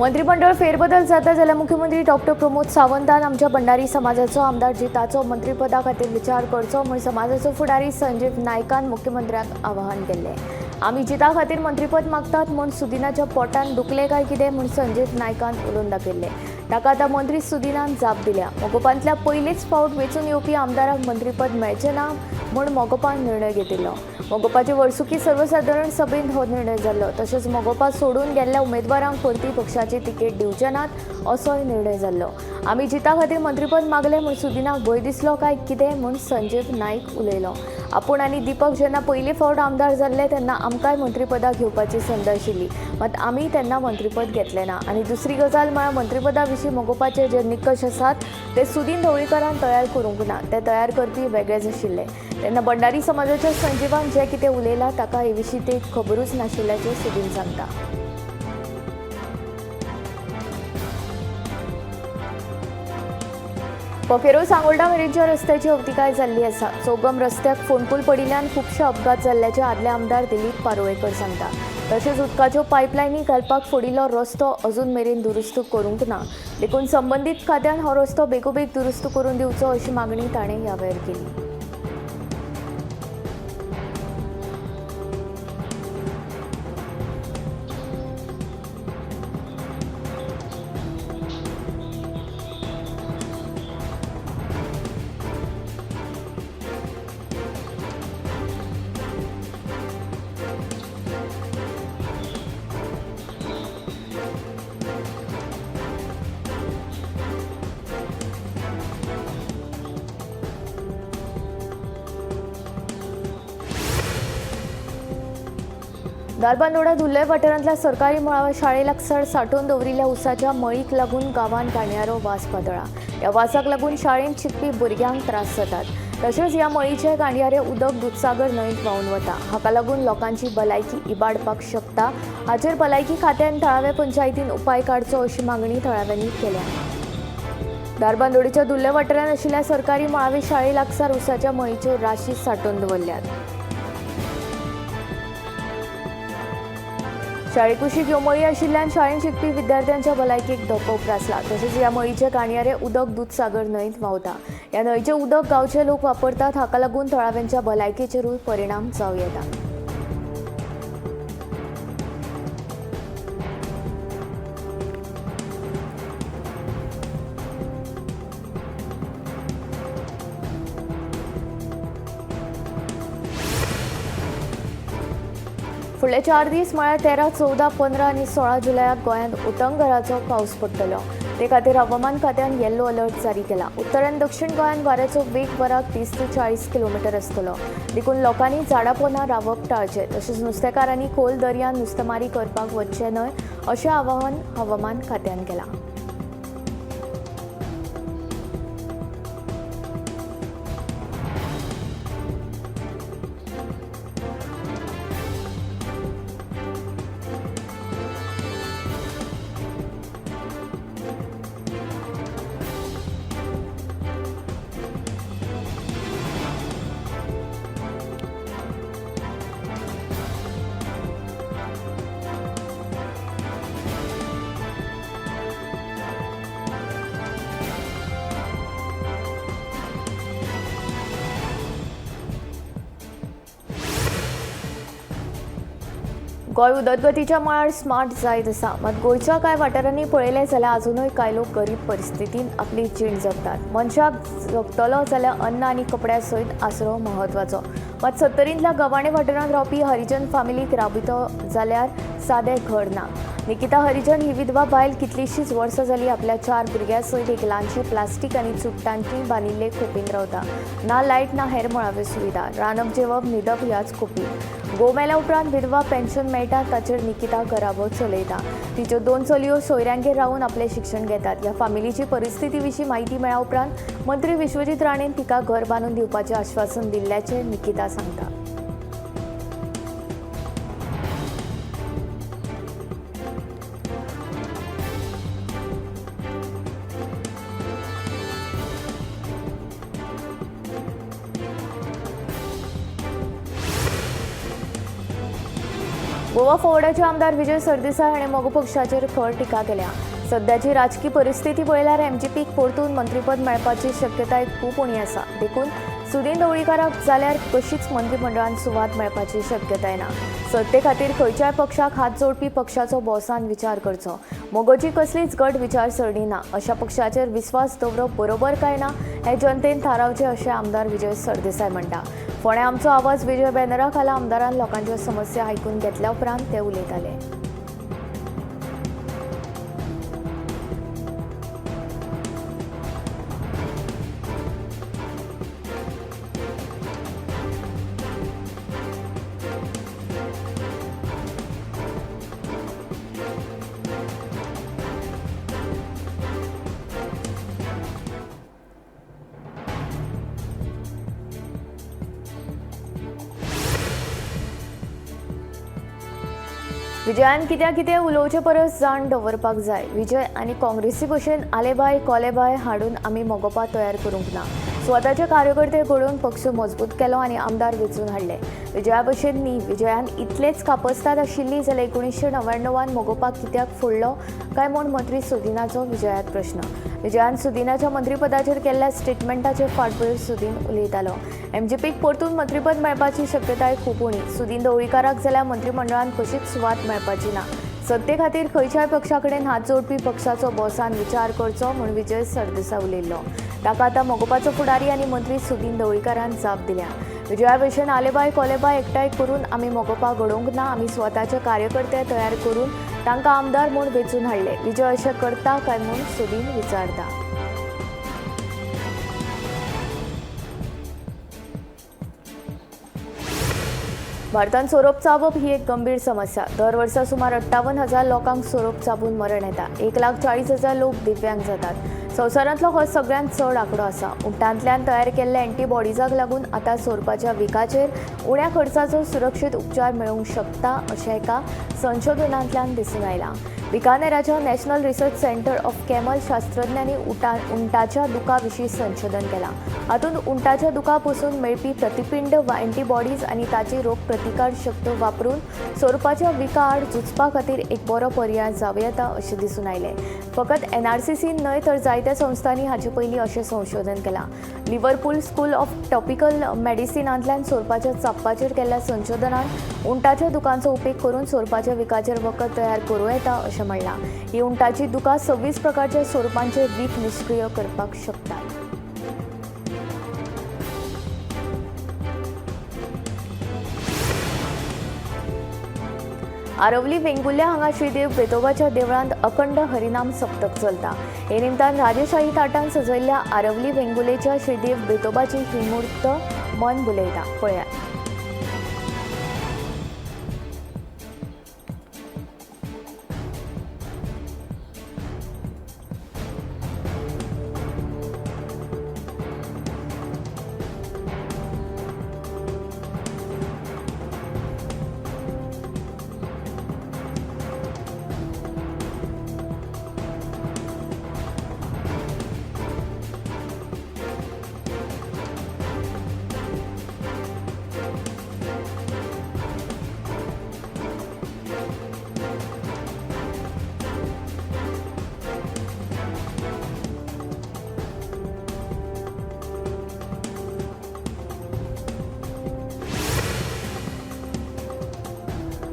मंत्रीमंडळ फेरबदल जाता जाल्यार मुख्यमंत्री डॉक्टर प्रमोद सावंतान आमच्या भंडारी समाजाचो आमदार जिताचो मंत्रीपदा खातीर विचार करचो म्हूण समाजाचो फुडारी संजीव नायकान मुख्यमंत्र्याक आवाहन केल्लें। आमी जिता खातीर मंत्रीपद मागतात म्हूण सुदिनाच्या पोटान दुखलें काय कितें म्हूण संजीव नायकान उलोवन दाखयल्लें। ताका आतां मंत्री सुदिनान जाप दिल्या। मगोपांतल्या पयलीच फावट वेंचून येवपी आमदाराक मंत्रीपद मेळचें ना म्हूण मगोपान निर्णय घेतिल्लो। मगोपाचे वर्सुकी सर्वसादारण सभेंत हो निर्णय जाल्लो। तशेंच मगोपा सोडून गेल्ल्या उमेदवारांक परती पक्षाची तिकेट दिवचे नात असोय निर्णय जाल्लो। आमी जिता खातीर मंत्रीपद मागलें म्हूण सुदिनाक भंय दिसलो काय कितें म्हूण संजीव नायक उलयलो। आपूण आनी दीपक जेन्ना पयले फावट आमदार जाल्ले तेन्ना आमकांय मंत्रीपदां घेवपाची संद आशिल्ली, मात आमी तेन्ना मंत्रीपद घेतलें ना। आनी दुसरी गजाल म्हळ्यार मंत्रीपदा विशीं मगोपाचे जे निकश आसात ते सुदीन ढवळीकारान तयार करूंक ना, ते तयार करपी वेगळेच आशिल्ले। तेन्ना भंडारी समाजाच्या संजीवान जें कितें उलयलां ताका हे विशीं ते खबरूच नाशिल्ल्याचें सुदीन सांगता। बफेरो सांगोल्डा मेरेनच्या रस्त्याची अवतिकाय जाल्ली आसा। चौगम रस्त्याक फोंडकूल पडिल्ल्यान खुबशे अपघात जाल्ल्याचे आदले आमदार दिलीप पारोळेकर सांगता। तशेंच उदकाच्यो पायपलायनी घालपाक फोडिल्लो रस्तो अजून मेरेन दुरुस्त करूंक ना, देखून संबंदीत खात्यान हो रस्तो बेगोबेग दुरुस्त करून दिवचो अशी मागणी ताणें ह्या वेळार केली। धारबांदोडा धुल्ले वाठारांतल्या सरकारी मुळाव्या शाळे लागसार सांठोवन दवरिल्ल्या उसाच्या मळीक लागून गांवांत घाणयारो वास पातळा। ह्या वासाक लागून शाळेंत शिकपी भुरग्यांक त्रास जातात। तशेंच ह्या मळीचे घाणयारे उदक दुदसागर न्हंयेंत व्हांवन वता। हाका लागून लोकांची भलायकी इबाडपाक शकता। हाचेर भलायकी खात्यान थळाव्या पंचायतीन उपाय काडचो अशी मागणी थळाव्यांनी केल्या। धारबांदोडेच्या धुल्ले वाठारांत आशिल्ल्या सरकारी मुळावे शाळे लागसार उसाच्या मळीच्यो राशी सांठोवन दवरल्यात। शाळेकुशीक ह्यो मळी आशिल्ल्यान शाळेंत शिकपी विद्यार्थ्यांच्या भलायकेक धोको उप्रासला। तशेंच ह्या मळीचे घाणयारे उदक दुदसागर न्हंयेंत व्हांवता। ह्या न्हंयचें उदक गांवचे लोक वापरतात। हाका लागून थळाव्यांच्या भलायकेचेरूय परिणाम जावं येता। फुडले 4 दीस म्हळ्यार 13, 14, 15 आनी 16 जुलयाक गोंयांत उटंगराचो पावस पडटलो। ते खातीर हवामान खात्यान येल्लो अलर्ट जारी केला। उत्तर आनी दक्षिण गोंयांत वाऱ्याचो वेग वराक 30 ते 40 किलोमिटर आसतलो। देखून लोकांनी झाडां पोंदा रावप टाळचें। तशेंच नुस्तेकारांनी खोल दर्यांत नुस्तेमारी करपाक वचचें न्हय अशें आवाहन हवामान खात्यान केलां। गोंय उदरगतीच्या मळार स्मार्ट जायत आसा, मात गोंयच्या कांय वाठारांनी पळयलें जाल्यार आजुनूय कांय लोक गरीब परिस्थितींत आपली जीण जगतात। मनशाक जगतलो जाल्यार अन्न आनी कपड्या सयत आसरो म्हत्वाचो, मात सत्तरींतल्या गवाणे वाठारांत रावपी हरिजन फामिलीक राबितो जाल्यार सादें घर ना। निकिता हरिजन ही विधवा बायल कितलीशीच वर्सां जाली आपल्या 4 भुरग्यां सयत एक ल्हानशें प्लास्टीक आनी चुट्टांची बांदिल्ले खोपींत रावता। ना लायट ना हेर मुळाव्यो सुविधा, रांदप जेवप न्हिदप ह्याच खोपींत। घोव मेल्या उपरांत विधवा पेन्शन मेळटा ताचेर निकिता घराबो चलयता। तिच्यो 2 चलयो सोयऱ्यांगेर रावन आपलें शिक्षण घेतात। ह्या फामिलीची परिस्थिती विशीं म्हायती मेळ्ळ्या उपरांत मंत्री विश्वजीत राणेन तिका घर बांदून दिवपाचें आश्वासन दिल्ल्याचें निकिता सांगता। गोवा फॉरवर्डाचे आमदार विजय सरदेसाय हाणें मगो पक्षाचेर खर टिका केल्या. सद्याची राजकी परिस्थिती पळयल्यार एमजीपीक परतून मंत्रीपद मेळपाची शक्यताय खूब उणी आसा. देखून सुदीन ढवळीकाराक जाल्यार कशीच मंत्रिमंडळांत सुवात मेळपाची शक्यताय ना. सत्ते खातीर खंयच्याय पक्षाक हात जोडपी पक्षाचो भौसान विचार करचो. मगोची कसलीच गट विचारसरणी ना. अशा पक्षाचेर विस्वास दवरप बरोबर काय ना हें जनतेन थारावचें अशें आमदार विजय सरदेसाय म्हणटा. फोंड्यां आमचो आवाज विजय बॅनरा खाला आमदारान लोकांच्यो समस्या आयकून घेतल्या उपरांत ते उलयताले. विजयान कित्या कितें उलोवचे परस जाण दवरपाक जाय. विजय आनी काँग्रेसी भशेन आलेबाय कोलेबाय हाडून आमी मगोपा तयार करूंक ना. स्वताचे कार्यकर्ते घडोवन पक्ष मजबूत केलो आनी आमदार वेंचून हाडले. विजया भशेन न्ही. विजयान इतलेच कापस्ताद आशिल्ली जाल्यार 1999 मगोपाक कित्याक फोडलो काय म्हूण मंत्री सुदिनाचो विजयाक प्रश्न. विजयान सुदिनाच्या मंत्रीपदाचेर केल्ल्या स्टेटमेंटाचे फाटभूंयेर सुदीन उलयतालो. एमजीपीक परतून मंत्रीपद मेळपाची शक्यताय खूब उणी. सुदीन ढवळीकाराक जाल्यार मंत्रिमंडळांत कशीच सुवात मेळपाची ना. सत्ते खातीर खंयच्याय पक्षा कडेन हात जोडपी पक्षाचो भौसान विचार करचो म्हूण विजय सरदेसाय उलयल्लो. ताका आतां मगोपाचो फुडारी आनी मंत्री सुदीन ढवळीकारान जाप दिल्या. विजया भशेन आलेबाय कोलेबाय एकठांय करून आमी मगोपा घडोवंक ना. आमी स्वताचे कार्यकर्ते तयार करून तांकां आमदार म्हूण वेंचून हाडले. विजय अशें करता काय म्हूण सुदीन विचारता. भारतांत सोरोप चाबप ही एक गंभीर समस्या. दर वर्सा सुमार 58,000 लोकांक सोरोप चाबून मरण येता. 1,40,000 लोक दिव्यांग जातात. संवसारांतलो हो सगळ्यांत चड आंकडो आसा. उंटांतल्यान तयार केल्ल्या एंटीबॉडीजाक लागून आतां सोरपाच्या विखाचेर उण्या खर्चाचो सुरक्षीत उपचार मेळूंक शकता अशें एका संशोधनांतल्यान दिसून आयलां. बिकानेराच्या national research centre of camel शास्त्रज्ञांनी उंटाच्या दुखा विशीं संशोधन केलां. हातूंत उंटाच्या दुखा पसून मेळपी प्रतिपिंड वा एंटीबॉडीज आनी ताची रोगप्रतिकार शक्त वापरून सोरपाच्या विखा आड झुजपा खातीर एक बरो पर्याय जावं येता अशें दिसून आयलें. फकत एनआरसीसीन न्हय तर जायत्या संस्थांनी हाचे पयलीं अशें संशोधन केलां. लिव्हरपूल स्कूल ऑफ टॉपिकल मेडिसिनांतल्यान सोरपाच्या चाबपाचेर केल्ल्या संशोधनान उंटाच्या दुखांचो उपेग करून सोरपाच्या विखाचेर वखद तयार करूं येता अशें म्हणलां. ही उंटाची दुखां 26 प्रकारच्या सोरपांचे वीख निश्क्रीय करपाक शकतात. आरवली वेंगुर्ल्या हांगा श्रीदेव बेतोबाच्या देवळांत अखंड हरिनाम सप्तक चलता. हे निमतान राजेशाही ताटान सजयल्ल्या आरवली वेंगुर्लेच्या श्रीदेव बेतोबाची ही मूर्त मन भुलयता. पळयात.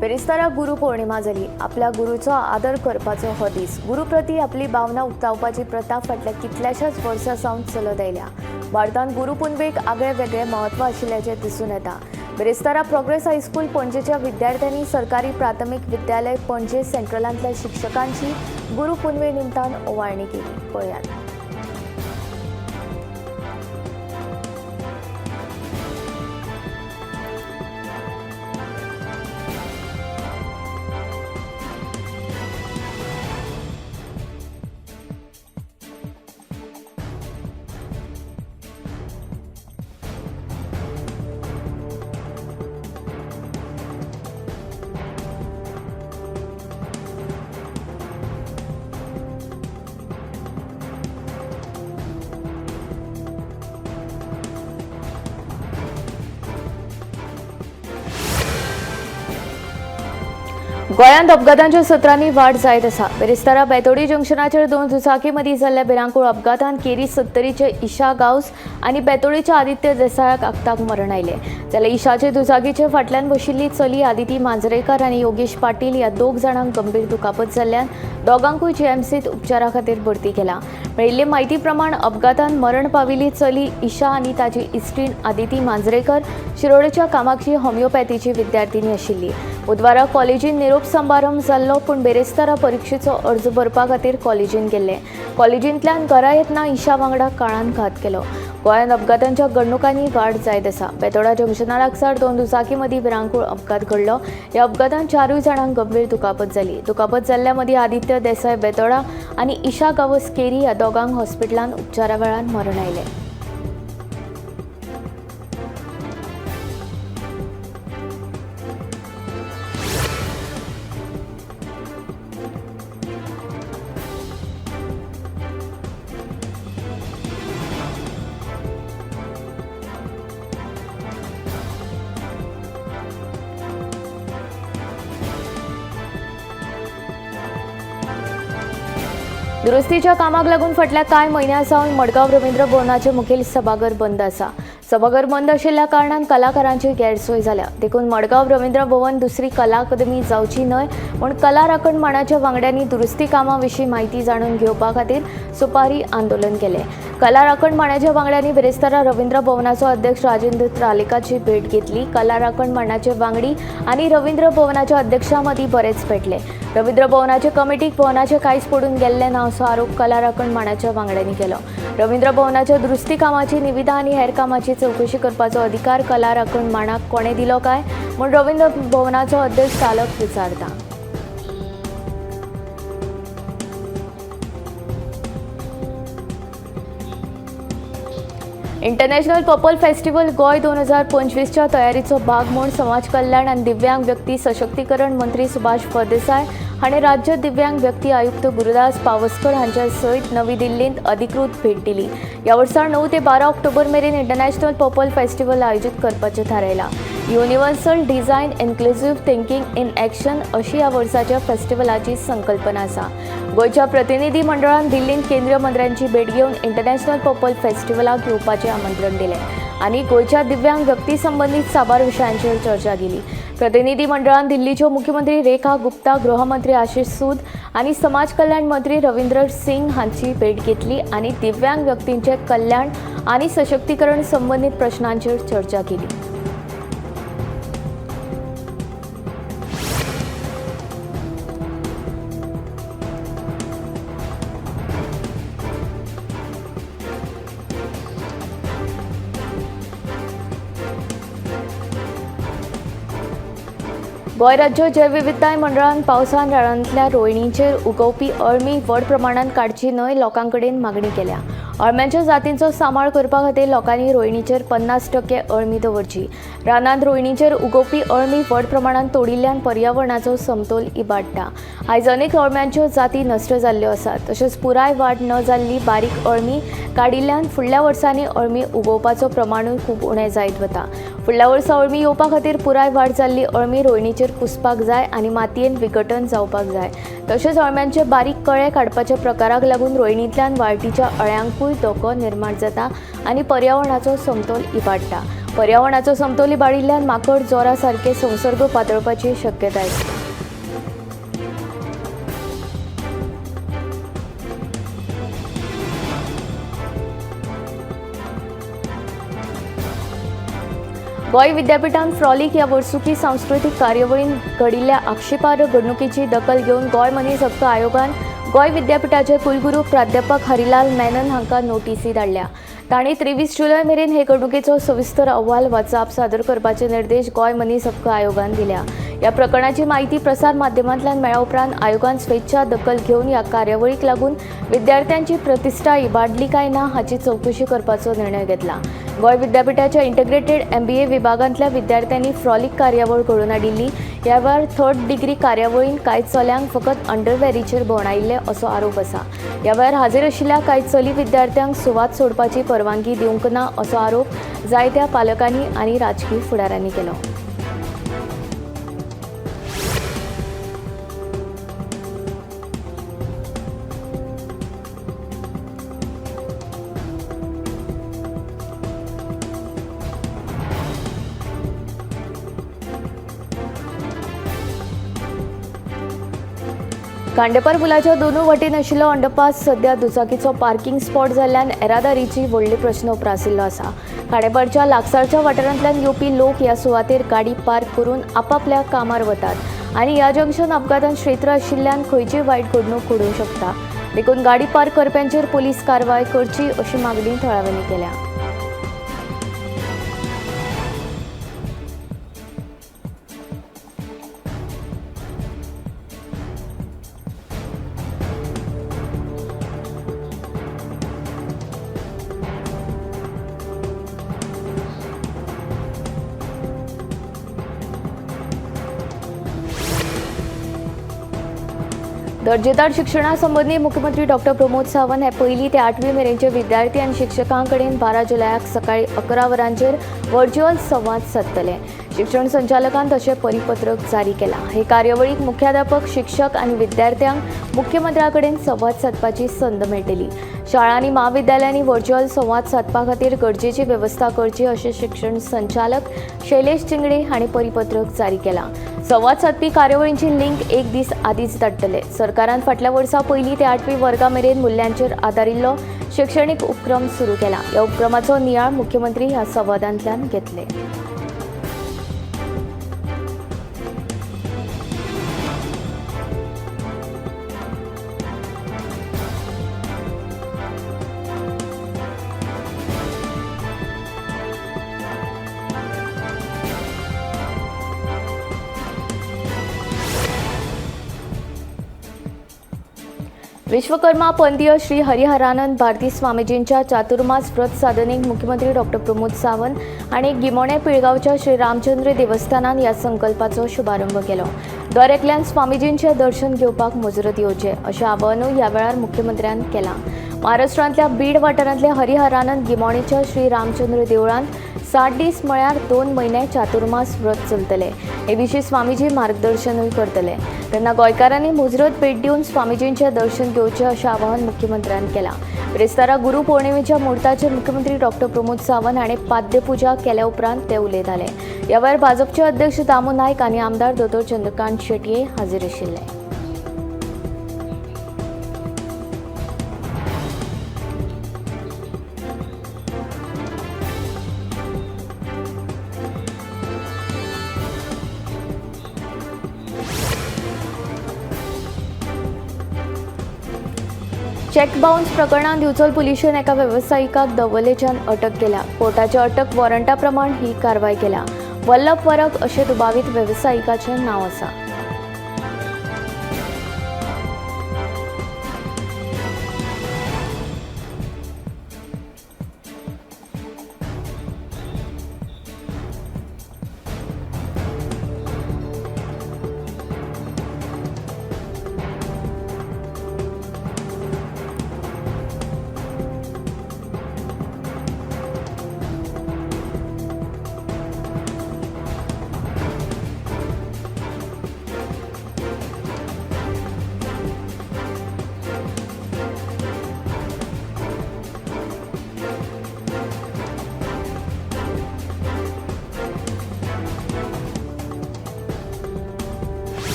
बेरेस्तारा गुरू पौर्णिमा जाली. आपल्या गुरूचो आदर करपाचो हो दीस. गुरू प्रती आपली भावना उक्तावपाची प्रथा फाटल्या कितल्याशाच वर्सां सावन चलत आयल्या. भारतांत गुरू पुनवेक आगळे वेगळे म्हत्व आशिल्ल्याचें दिसून येता. बेरेस्तारा प्रोग्रेस हायस्कूल पणजेच्या विद्यार्थ्यांनी सरकारी प्राथमीक विद्यालय पणजे सेंट्रलांतल्या शिक्षकांची गुरू पुनवे निमतान ओवाळणी केली. पळयात. गोंयांत अपघातांच्या सत्रांनी वाड जायत आसा. बिरेस्तारा बेतोडी जंक्शनाचेर दोन दुचाकी मदीं जाल्ल्या भिरांकूळ अपघातांत केरी सत्तरीचे ईशा गांवस आनी बेतोडीच्या आदित्य देसायाक आक्ताक मरण आयलें. जाल्यार ईशाचे दुचाकीचे फाटल्यान बशिल्ली चली आदिती मांजरेकर आनी योगेश पाटील ह्या दोग जाणांक गंभीर दुखापत जाल्ल्यान दोगांकूय जीएमसीत उपचारा खातीर भरती केला. मेळिल्ले म्हायती प्रमाण अपघातांत मरण पाविल्ली चली ईशा आनी ताची इश्टीण आदिती मांजरेकर शिरोडेच्या कामाक्षी होमिओपॅथीची विद्यार्थिनी आशिल्ली. बुधवारा कॉलेजीन निरोप समारंभ जाल्लो, पूण बेरेस्तारा परिक्षेचो अर्ज भरपा खातीर कॉलेजीन गेल्ले. कॉलेजींतल्यान घरा येतना ईशा वांगडा काळान घात केलो. गोंयांत अपघातांच्या घडणुकांनी वाड जायत आसा. बेतोडा जंक्शना लागसार दोन दुचाकी मदीं भिरांकूळ अपघात घडलो. ह्या अपघातांत चारूय जाणांक गंभीर दुखापत जाली. दुखापत जाल्ल्या मदीं आदित्य देसाय बेतोडा आनी ईशा गांवस केरी ह्या दोगांक हॉस्पिटलांत उपचारा वेळार मरण आयलें. दुरुस्तीच्या कामाक लागून फाटल्या कांय म्हयन्यां सावन मडगांव रवींद्र भवनाचें मुखेल सभाघर बंद आसा. सभाघर बंद आशिल्ल्या कारणान कलाकारांची गैरसोय जाल्या. देखून मडगांव रवींद्र भवन दुसरी कला अकादमी जावची न्हय म्हूण कला राखण मांडाच्या वांगड्यांनी दुरुस्ती कामां विशीं म्हायती जाणून घेवपा खातीर सुपारी आंदोलन केलें. कला राखण मांडाच्या वांगड्यांनी बिरेस्तारा रवींद्र भवनाचो अध्यक्ष राजेंद्र तालेकाची भेट घेतली. कला राखण मांडाचे वांगडी आनी रवींद्र भवनाच्या अध्यक्षां मदीं बरेच पेटले. रवींद्र भवनाचे कमिटीक भवनाचे कांयच पडून गेल्लें ना असो आरोप कला राखण मांडाच्या वांगड्यांनी केलो. रवींद्र भवनाच्या दुरुस्ती कामाची निविदा आनी हेर कामाची चवकशी करपाचो अधिकार कला राखण मांडाक कोणें दिलो काय म्हूण रवींद्र भवनाचो अध्यक्ष चालक विचारता. इंटरनॅशनल पर्पल फेस्टिवल गोंय 2025च्या तयारीचो भाग म्हूण समाज कल्याण आनी दिव्यांग व्यक्ती सशक्तीकरण मंत्री सुभाष फळदेसाय हांणी राज्य दिव्यांग व्यक्ती आयुक्त गुरुदास पावसकर हांच्या सयत नवी दिल्लींत अधिकृत भेट दिली. ह्या वर्सा 9 ते 12 ऑक्टोबर मेरेन इंटरनॅशनल पर्पल फेस्टिवल आयोजीत करपाचें थारायलां. Universal design inclusive thinking in action अशी ह्या वर्साच्या फेस्टिवलाची संकल्पना आसा. गोंयच्या प्रतिनिधी मंडळान दिल्लींत केंद्रीय मंत्र्यांची भेट घेवन इंटरनॅशनल पर्पल फेस्टिवलाक येवपाचें आमंत्रण दिलें आनी गोंयच्या दिव्यांग व्यक्ती संबंदीत साबार विशयांचेर चर्चा केली. प्रतिनिधी मंडळान दिल्लीच्यो मुख्यमंत्री रेखा गुप्ता, गृहमंत्री आशिष सूद आनी समाज कल्याण मंत्री रवींद्र सिंग हांची भेट घेतली आनी दिव्यांग व्यक्तींचे कल्याण आनी सशक्तीकरण संबंदीत प्रश्नांचेर चर्चा केली. गोंय राज्य जैवविविधताय मंडळान पावसान रानांतल्या रोयणींचेर उगोवपी अळमी व्हड प्रमाणांत काडची न्हय लोकां कडेन मागणी केल्या. अळम्यांच्या जातींचो सांबाळ करपा खातीर लोकांनी रोयणीचेर 50% अळमी दवरची. रानांत रोयणीचेर उगोवपी अळमी व्हड प्रमाणांत तोडिल्ल्यान पर्यावरणाचो समतोल इबाडटा. आयज अनेक अळम्यांच्यो जाती नश्ट जाल्ल्यो आसात. तशेंच पुराय वाड न जाल्ली बारीक अळमी काडिल्ल्यान फुडल्या वर्सांनी अळमी उगोवपाचो प्रमाणूय खूब उणें जायत वता. फुडल्या वर्सा अळमी येवपा खातीर पुराय वाड जाल्ली अळमी रोयणीचेर पुसपाक जाय आनी मातयेन विघटन जावपाक जाय. तशेंच अळम्यांचे बारीक कळे काडपाच्या प्रकाराक लागून रोयणींतल्यान वाळटीच्या अळ्यांकूय धोको निर्माण जाता आनी पर्यावरणाचो समतोल इबाडटा. पर्यावरणाचो समतोल इबाडिल्ल्यान माकड जोरा सारके संसर्ग पातळपाची शक्यताय आसता. गोंय विद्यापीठान फ्रॉलीक ह्या वर्सुकी सांस्कृतीक कार्यावळींत घडिल्ल्या आक्षेपार्ह घडणुकीची दखल घेवन गोंय मनीस हक्क आयोगान गोंय विद्यापीठाचे कुलगुरू प्राध्यापक हरिलाल मेनन हांकां नोटीसी धाडल्या. तांणी 23 जुलय मेरेन हे घडणुकेचो सविस्तर अहवाल वा जाप सादर करपाचे निर्देश गोंय मनीस हक्क आयोगान दिल्या. ह्या प्रकरणाची म्हायती प्रसार माध्यमांतल्यान मेळ्ळ्या उपरांत आयोगान स्वेच्छा दखल घेवन ह्या कार्यावळीक लागून विद्यार्थ्यांची प्रतिश्ठा इबाडली काय ना हाची चवकशी करपाचो निर्णय घेतला. गोंय विद्यापीठाच्या इंटिग्रेटेड MBA विभागांतल्या विद्यार्थ्यांनी फ्रॉलीक कार्यावळ घडोवन हाडिल्ली. ह्या वेळार थर्ड डिग्री कार्यावळींत कांय चल्यांक फकत अंडरवेरीचेर भोंवडायिल्ले असो आरोप आसा. ह्या वेळार हाजीर आशिल्ल्या कांय चली विद्यार्थ्यांक सुवात सोडपाची परवानगी दिवंक ना असो आरोप जायत्या पालकांनी आनी राजकी फुडाऱ्यांनी केलो. खांडेपार पुलाच्या दोनूय वटेन आशिल्लो अंडरपास सध्या दुचाकीचो पार्किंग स्पॉट जाल्ल्यान येरादारीची व्हडले प्रस्न उप्रासिल्लो आसा. खांडेपारच्या लागसारच्या वाठारांतल्यान येवपी लोक ह्या सुवातेर गाडी पार्क करून आपापल्या कामार वतात आनी ह्या जंक्शन अपघातान क्षेत्र आशिल्ल्यान खंयचीय वायट घडणूक घडूंक शकता. देखून गाडी पार्क करप्यांचेर पोलीस कारवाय करची अशी मागणी थळाव्यांनी केल्या. दर्जेदार शिक्षणा संबंदी मुख्यमंत्री डॉक्टर प्रमोद सावंत हे पयली ते आठवी मेरेनचे विद्यार्थी आनी शिक्षकां कडेन 12 जुलयाक सकाळी 11 वरांचेर व्हर्च्युअल संवाद सादतले. शिक्षण संचालकान तशें परिपत्रक जारी केलां. हे कार्यावळीक मुख्याध्यापक, शिक्षक आनी विद्यार्थ्यांक मुख्यमंत्र्या कडेन संवाद सादपाची संद मेळटली. शाळा आनी म्हाविद्यालयांनी व्हर्च्युअल संवाद सादपा खातीर गरजेची वेवस्था करची अशें शिक्षण संचालक शैलेश चिंगडे हांणी परिपत्रक जारी केलां. संवाद सादपी कार्यावळींची लिंक एक दीस आदींच धाडटले. सरकारान फाटल्या वर्सा पयली ते आठवी वर्गा मेरेन मुल्यांचेर आदारिल्लो शिक्षणीक उपक्रम सुरू केला. ह्या उपक्रमाचो नियाळ मुख्यमंत्री ह्या संवादांतल्यान घेतले. विश्वकर्मा पंथीय श्री हरिहरानंद भारती स्वामीजींच्या चातुर्मास व्रत साधनेक मुख्यमंत्री डॉक्टर प्रमोद सावंत हांणी गिमोणे पिळगांवच्या श्री रामचंद्र देवस्थानान ह्या संकल्पाचो शुभारंभ केलो. दर एकल्यान स्वामीजींचें दर्शन घेवपाक मुजरत येवचें अशें आवाहनूय ह्या वेळार मुख्यमंत्र्यान केलां. महाराष्ट्रांतल्या बीड वाठारांतल्या हरिहरानंद गिमोणेच्या श्री रामचंद्र देवळांत 60 दीस म्हळ्यार 2 म्हयने चातुर्मास व्रत चलतले. हे विशीं स्वामीजी मार्गदर्शनूय करतले. तेन्ना गोंयकारांनी मुजरत भेट दिवन स्वामीजींचें दर्शन घेवचें अशें आवाहन मुख्यमंत्र्यान केलां. बिरेस्तारा गुरू पौर्णिमेच्या मुहूर्ताचेर मुख्यमंत्री डॉक्टर प्रमोद सावंत हांणी पाद्यपुजा केल्या उपरांत ते उलयताले. ह्या वेळार भाजपचे अध्यक्ष दामू नायक आनी आमदार दोतोर चंद्रकांत शेटये हाजीर आशिल्ले. चॅक बाउन्स प्रकरणांत दिवचल पुलिशेन एका वेवसायिकाक दवलेच्यान अटक केल्या. कोर्टाच्या अटक वॉरंटा प्रमाण ही कारवाय केल्या. वल्लभ वरक अशें दुबावीत वेवसायिकाचें नांव आसा.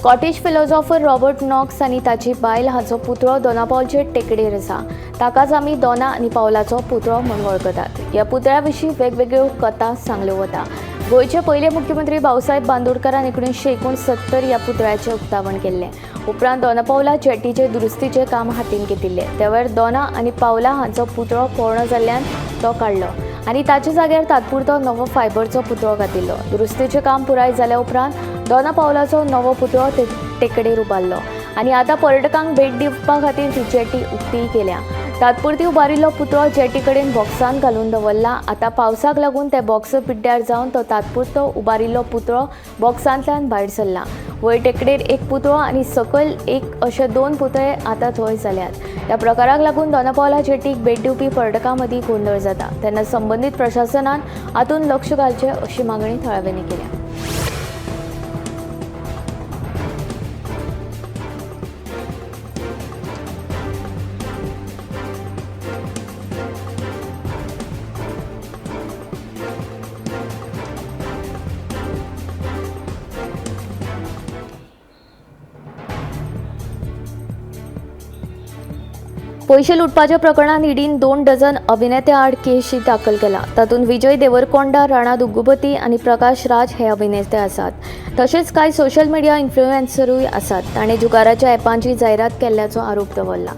स्कॉटिश फिलॉसॉफर रॉबर्ट नॉक्स आनी ताची बायल हाचो पुतळो दोना पावलचे टेकडेर आसा. ताकाच आमी दोना आनी पावलाचो पुतळो म्हूण वळखतात. ह्या पुतळ्या विशीं वेगवेगळ्यो कथा सांगल्यो वता. गोंयचे पयले मुख्यमंत्री भाऊसाहेब बांदोडकरान 1969 ह्या पुतळ्याचें उक्तावण केल्लें. उपरांत दोना पावला जेटीचे दुरुस्तीचें काम हातीन घेतिल्लें. त्या वेळार दोना आनी पावला हांचो पुतळो पोरणो जाल्ल्यान तो काडलो आनी ताच्या जाग्यार तात्पुरतो नवो फायबरचो पुतळो घातिल्लो. दुरुस्तीचें काम पुराय जाल्या उपरांत दोना पावलाचो नवो पुतळो टेकडेर उबारलो आनी आतां पर्यटकांक भेट दिवपा खातीर ती जेटी उक्ती केल्या. तात्पुरती उबारिल्लो पुतळो जेटी कडेन बॉक्सांत घालून दवरला. आतां पावसाक लागून ते बॉक्स पिड्ड्यार जावन तो तात्पुरतो उबारिल्लो पुतळो बॉक्सांतल्यान भायर सरला. वयर टेकडेर एक पुतळो आनी सकयल एक अशे 2 पुतळे आतां थंय जाल्यात. ह्या प्रकाराक लागून दोना पावला जेटीक भेट दिवपी पर्यटकां मदीं गोंदळ जाता. तेन्ना संबंदीत प्रशासनान हातूंत लक्ष घालचें अशी मागणी थळाव्यांनी केल्या. पयशे लुटपाच्या प्रकरणात ईडीन 2 डझन अभिनेत्या आड केशी दाखल केला. तातूंत विजय देवरकोंडा, राणा दुग्गुबती आनी प्रकाश राज हे अभिनेते आसात. तशेंच कांय सोशल मिडिया इन्फ्लुएन्सरूय आसात. ताणें जुगाराच्या ॲपांची जायरात केल्ल्याचो आरोप दवरला.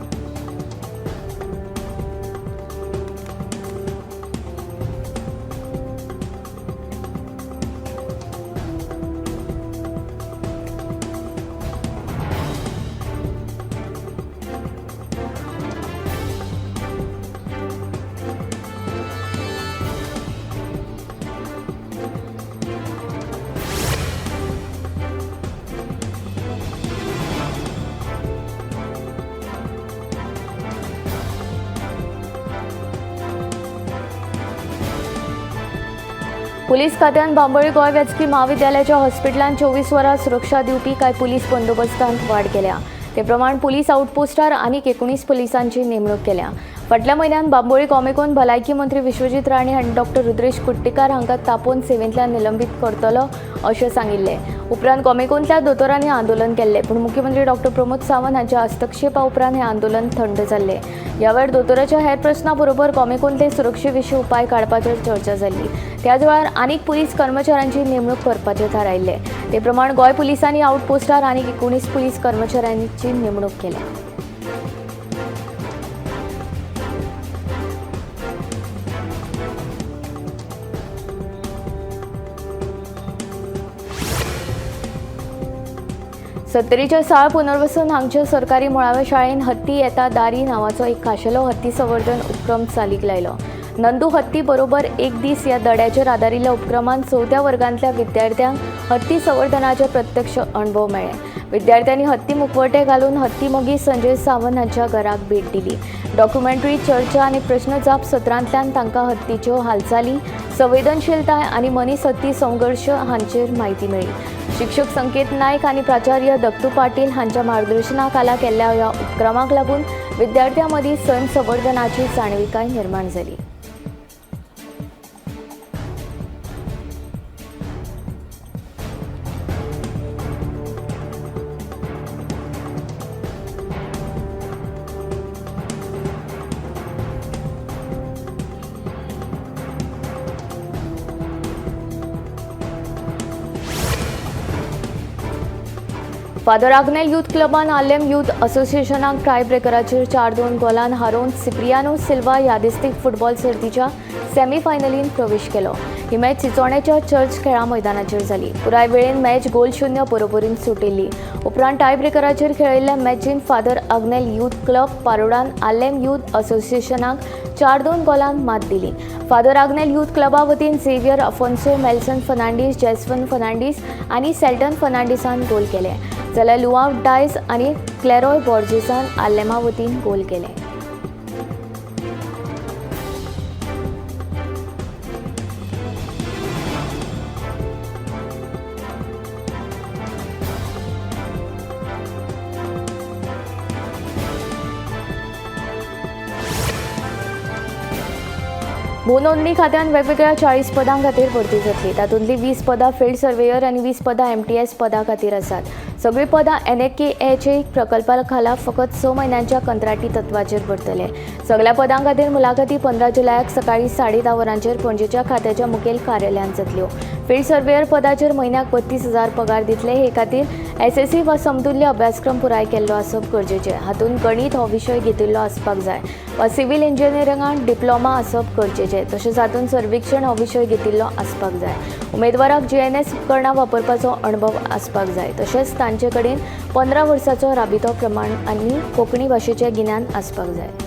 पुलीस खात्यान बांबोळी गोंय वैजकी म्हाविद्यालयाच्या हॉस्पिटलांत 24 वरां सुरक्षा दिवपी कांय पुलीस बंदोबस्तांत वाड केल्या. ते प्रमाण पुलीस आउटपोस्टार आनीक 19 पुलिसांची नेमणूक केल्या. फाटल्या म्हयन्यान बांबोळी कॉमेकोन भलायकी मंत्री विश्वजीत राणे हांणी डॉक्टर रुद्रेश कुट्टीकार हांकां तापोवन सेवेंतल्यान निलंबीत करतलो अशें सांगिल्लें. उपरांत कॉमेकोंतल्या दोतोरांनी आंदोलन केल्लें, पूण मुख्यमंत्री डॉक्टर प्रमोद सावंत हांच्या हस्तक्षेपा उपरांत हें आंदोलन थंड जाल्लें. ह्या वेळार दोतोराच्या हेर प्रस्नां बरोबर कॉमेकोंतले सुरक्षे विशीं उपाय काडपाचेर चर्चा जाल्ली. त्याच वेळार आनीक पुलीस कर्मचाऱ्यांची नेमणूक करपाचें थारायिल्लें. ते प्रमाण गोंय पुलिसांनी आउटपोस्टार आनीक 19 पुलीस कर्मचाऱ्यांची नेमणूक केल्या. सत्तरीच्या साळ पुनर्वसन हांगच्या सरकारी मुळाव्या शाळेन हत्ती येता दारी नांवाचो एक खाशेलो हत्ती संवर्धन उपक्रम चालीक लायलो. नंदू हत्ती बरोबर एक दीस ह्या दड्याचेर आदारिल्ल्या उपक्रमान 4थ्या वर्गांतल्या विद्यार्थ्यांक हत्ती संवर्धनाचे प्रत्यक्ष अणभव मेळ्ळे. विद्यार्थ्यांनी हत्ती मुखवटे घालून हत्ती मोगी संजय सावंत हांच्या घराक भेट दिली. डॉक्युमेंटरी, चर्चा आनी प्रश्न जाप सत्रांतल्यान तांकां हत्तीच्यो हालचाली, संवेदनशीलताय आनी मनीस हत्ती संघर्श हांचेर म्हायती मेळ्ळी. शिक्षक संकेत नायक आनी प्राचार्य दत्तू पाटील हांच्या मार्गदर्शना खाला केल्ल्या ह्या उपक्रमाक लागून विद्यार्थ्यां मदीं सैम संवर्धनाची जाणविकाय निर्माण जाली. फादर आग्नेल यूथ क्लबान आर्लेम यूथ असोसिएशनाक टाय ब्रेकराचेर 4-2 गोलान हारोवन सिप्रियानो सिल्वा यादिस्तीक फुटबॉल सर्तीच्या सेमीफायनलीन प्रवेश केलो. ही मॅच चिचोण्याच्या चर्च खेळा मैदानाचेर जाली. पुराय वेळेन मॅच 0-0 बरोबरीन सुटिल्ली. उपरांत टाय ब्रेकराचेर खेळिल्ल्या मॅचीन फादर आग्नेल यूथ क्लब पारोडान आर्लेम यूथ असोसिएशनाक 4-2 गोलान मात दिली. फादर आग्नेल यूथ क्लबा वतीन झेवियर अफोन्सो, मेल्सन फर्नांडीस, जॅस्वन फर्नांडीस आनी सेल्टन फर्नांडीसान गोल केले, जाल्यार लुआव डायस आनी क्लेरॉय बॉर्जेसान आर्लेमा वतीन गोल केले. भूनोंदणी खात्यान वेगवेगळ्या 40 पदां खातीर भरती जातली. तातूंतली 20 पदां फील्ड सर्वेयर आनी 20 पदां MTS पदां खातीर आसात. सगळीं पदां NAKHA प्रकल्पा खाला फकत 6 म्हयन्यांच्या कंत्राटी तत्वाचेर भरतले. सगळ्या पदां खातीर मुलाखती 15 जुलयाक सकाळीं 10:30 वरांचेर पणजेच्या खात्याच्या मुखेल कार्यालयांत जातल्यो. फील्ड सर्वेयर पदाचेर म्हयन्याक 32,000 पगार दितले. हे खातीर SSC वा समतुल्य अभ्यासक्रम पुराय केल्लो आसप गरजेचें. हातूंत गणीत हो विशय घेतिल्लो आसपाक जाय वा सिव्हील इंजिनियरिंगांत डिप्लोमा आसप गरजेचें. तशेंच हातूंत सर्वेक्षण हो विशय घेतिल्लो आसपाक जाय. उमेदवाराक GNS उपकरणां वापरपाचो अणभव आसपाक जाय. तशेंच तांचे कडेन 15 वर्सांचो राबितो प्रमाण आनी कोंकणी भाशेचें गिन्यान आसपाक जाय.